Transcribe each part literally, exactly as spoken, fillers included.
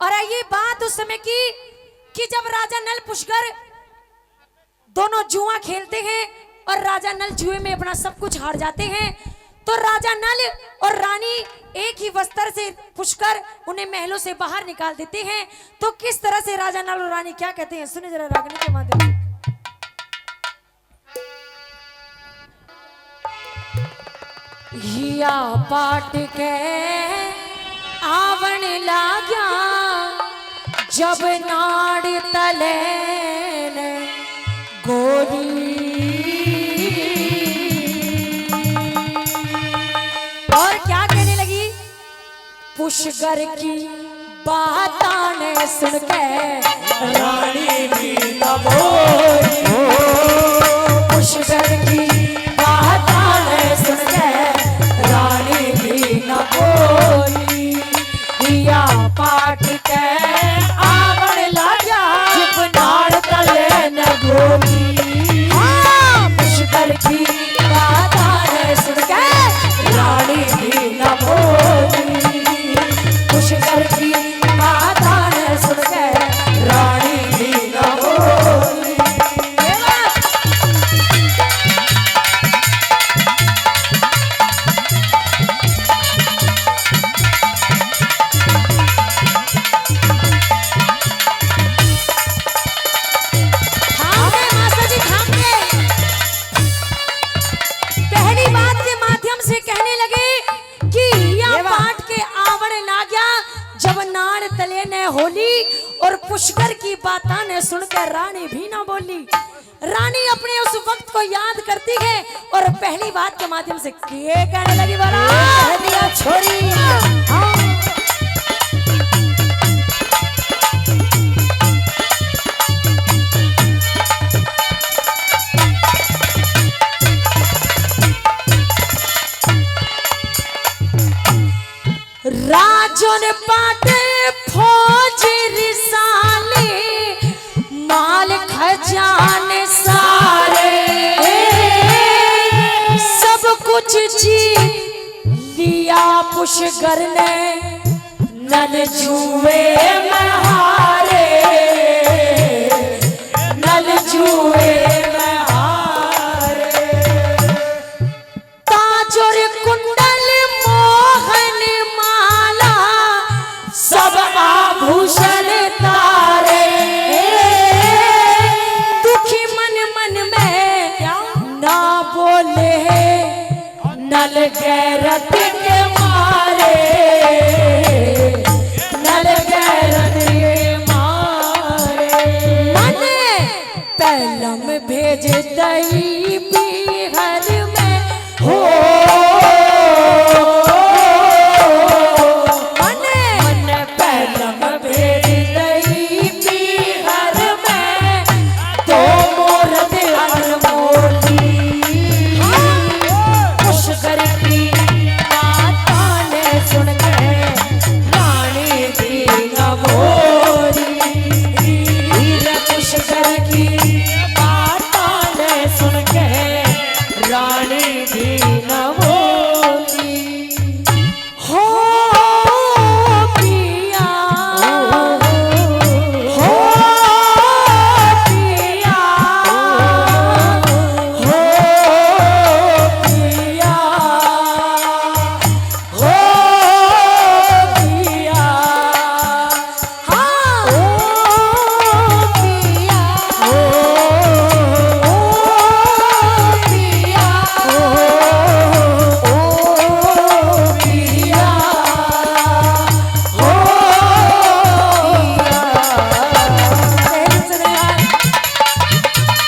और ये बात उस समय की कि जब राजा नल पुष्कर दोनों जुआ खेलते हैं और राजा नल जुए में अपना सब कुछ हार जाते हैं, तो राजा नल और रानी एक ही वस्त्र से पुष्कर उन्हें महलों से बाहर निकाल देते हैं। तो किस तरह से राजा नल और रानी क्या कहते हैं, सुने जरा रागनी के माध्यम से। हिया पाट के आवण लाग्या, जब नाड़ तले ने गोरी। और क्या कहने लगी? पुष्कर की बातां ने सुन के रानी भी न बोली। ओ, पुष्कर की बातां ने सुन के रानी भी न बोली। हिया पाट के आवण लाग्या, जिब नाड़ तले न गोरी। हाँ, पुष्कर की बातां ने सुन के रानी भी न बोली। पुष्कर की बातां ने सुन के रानी भी न बोली। ये बात। थाम दे मास्टर जी, थाम दे। पहली बात के माध्यम से कहने लगे कि या ये वाह। पाट के आवण लाग्या, जब नाड़ तले ने होली, और पुष्कर की बातां ने सुनकर रानी भी ना बोली। रानी अपने उस वक्त को याद करती है और पहली बात के माध्यम से के कहने लगी, बोला? ए, कहनिया छोरी। हाँ। राजन पाटे फौज रिसाले, माल खजाने सारे, सब कुछ जीत लिया पुष्कर ने। नल जुए में हारे, नल जुए में हारे। ताजर कुंडल मोहन माला, सब आभूषण तारे। दुखी मन मन में ना बोले, नल गैरत के मारे, नल गैरत के मारे। मने पहलम भेज दई पीहर में हो। मने, मने पहलम भेज दई पीहर में, तो मोरत अनमोली। पुष्कर की बातां ने सुन के रानी भी न बोली। हीर पुष्कर की बातां ने सुन के रानी भी न बोली। हो पिया, हो पिया, हो पिया, हो पिया। हाँ। ओ पिया, ओ, ओ पिया, ओ, ओ पिया, ओ पिया।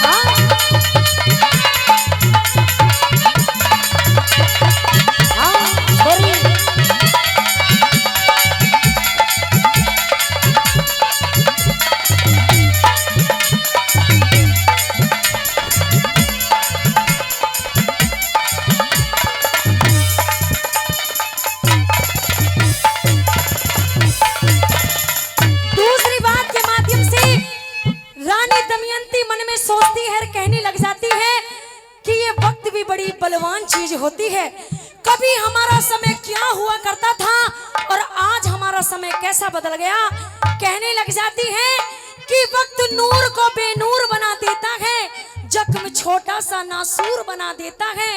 हाँ। हाँ, छोरी। दूसरी बात के माध्यम से रानी दमयंती मन में सोचती है और कहने लग जाती है कि ये वक्त भी बड़ी बलवान चीज होती है। कभी हमारा समय क्या हुआ करता था और आज हमारा समय कैसा बदल गया। कहने लग जाती है कि वक्त नूर को बेनूर बना देता है, जख्म छोटा सा नासूर बना देता है।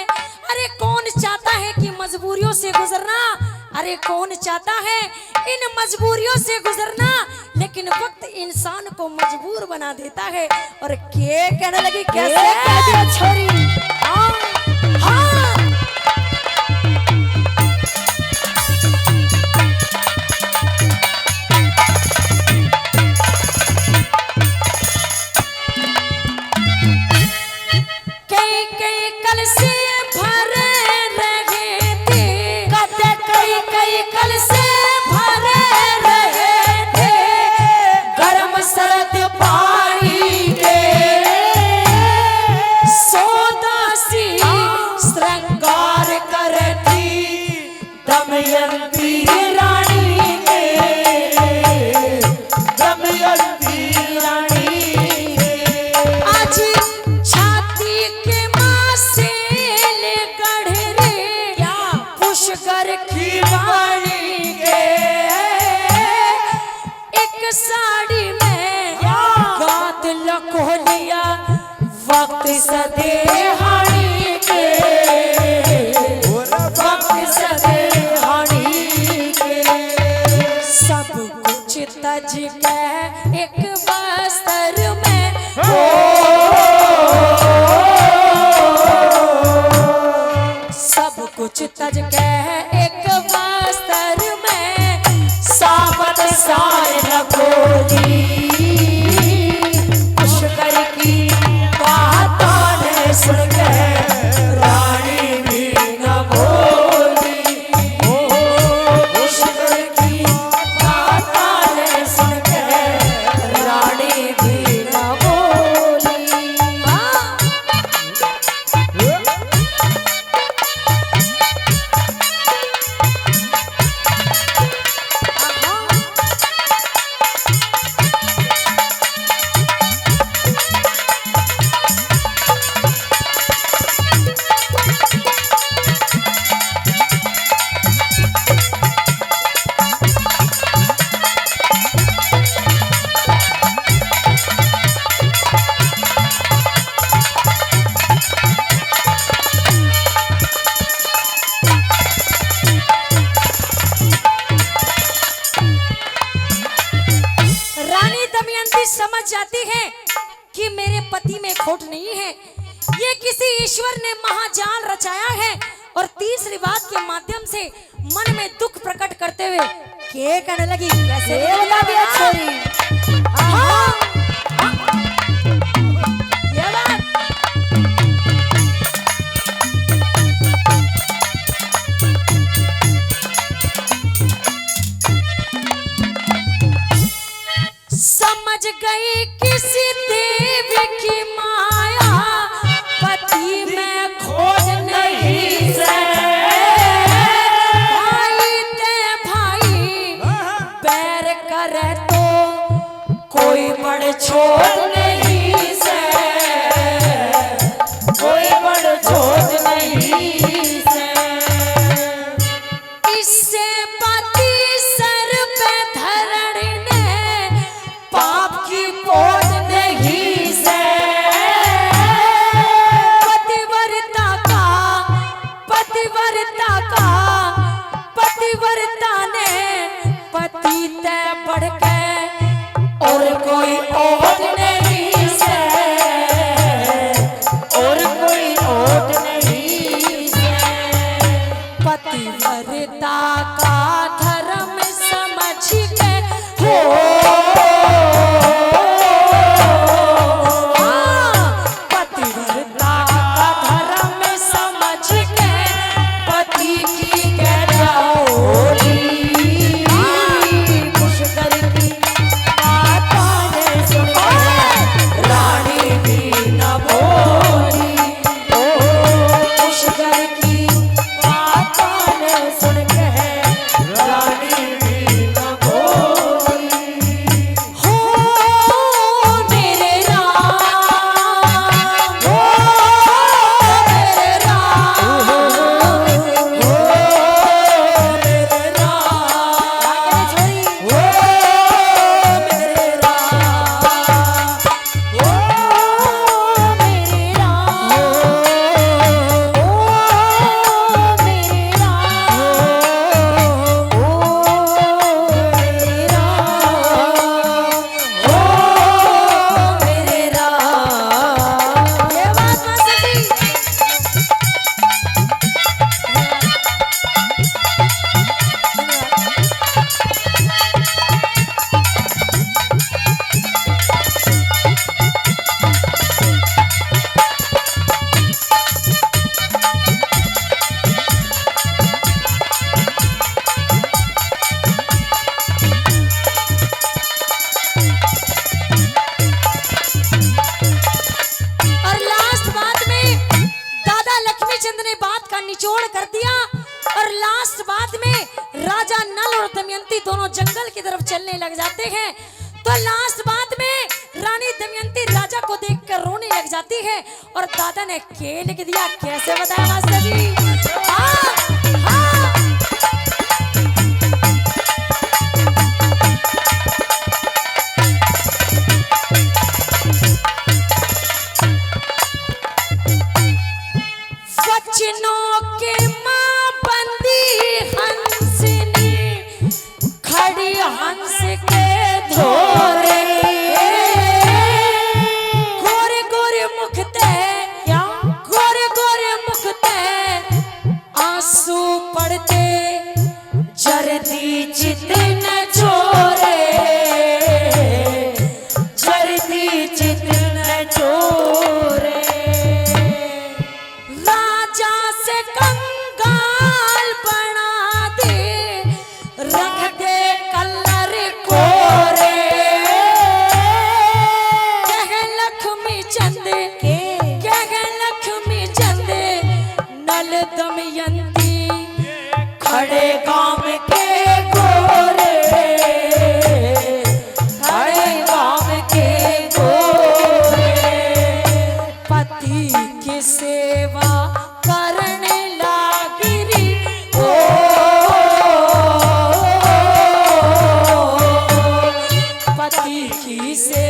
अरे कौन चाहता है कि मजबूरियों से गुजरना, अरे कौन चाहता है इन मजबूरियों से गुजरना, लेकिन वक्त इंसान को मजबूर बना देता है। और के कहने लगी, कैसे ए, कह दिया छोरी। हाँ, हाँ। कई कई कलसे भरे रहे थे, कद कई कई कलसे भरे रहे थे, गर्म सर्द पानी के, सौदा सी श्रृंगार करती दमयंती रानी के, दमयंती रानी के। आज छाती के मासेल गढ़ रे, क्या? पुष्कर की वाणी के। एक साड़ी में क्या? गात लको लिया वक्त सदेहानी के, वक्त सदेहानी के। सब कुछ तज के एक बस्तर में, हो, सब कुछ तज के एक बस्तर में, साबत सार न खोली। पुष्कर की बातां ने सुन के रानी भी न बोली। ओ, पुष्कर की बातां ने सुन के रानी भी न बोली। हाँ। रानी दमयंती समझ जाती है कि मेरे पति में खोट नहीं है, ये किसी ईश्वर ने महाजाल रचाया है। और तीसरी बात के माध्यम से मन में दुख प्रकट करते हुए के कहने लगी, कैसे ये बता दिया छोरी। हाँ। ये बात। समझ गई किसी देव की माया, पति में खोट नहीं से। भाई ते भाई बैर करे तो कोई बड़ छोट नहीं से, कोई बड़ छोट नहीं से। इससे पति सर पे धरण ने पाप की पोत नहीं से। पतिव्रता का, पतिव्रता का, पतिव्रता ने पति ते बढ़ के और कोई ओट नहीं से, और कोई ओट नहीं से। पतिव्रता का धर्म समझ के हो, हाँ, पतिव्रता का धर्म समझ के पति की कह जाओ जी। पुष्कर की जलने लग जाते हैं। तो लास्ट बात में रानी दमयंती राजा को देखकर रोने लग जाती है और दादा ने के लिख दिया, कैसे बताया मास्टर जी? हाँ, हाँ। वचनों के माँ बंदी हंसनी, खड़ी हंस के धोरे। गोरे गोरे मुख ते, क्या? गोरे गोरे मुख ते आंसू पड़ते, जरदी चित न चोरे, जरदी चित न चोरे। राजा से कंगाल बना दे, रख दे कलर कोरे। कह लक्ष्मी चंद, कह लक्ष्मी चंद, नल दमयंती, खड़े गाम के गोरे, खड़े गाम के गोरे। पति की सेवा करने लाग रही, ओ, पति की सेवा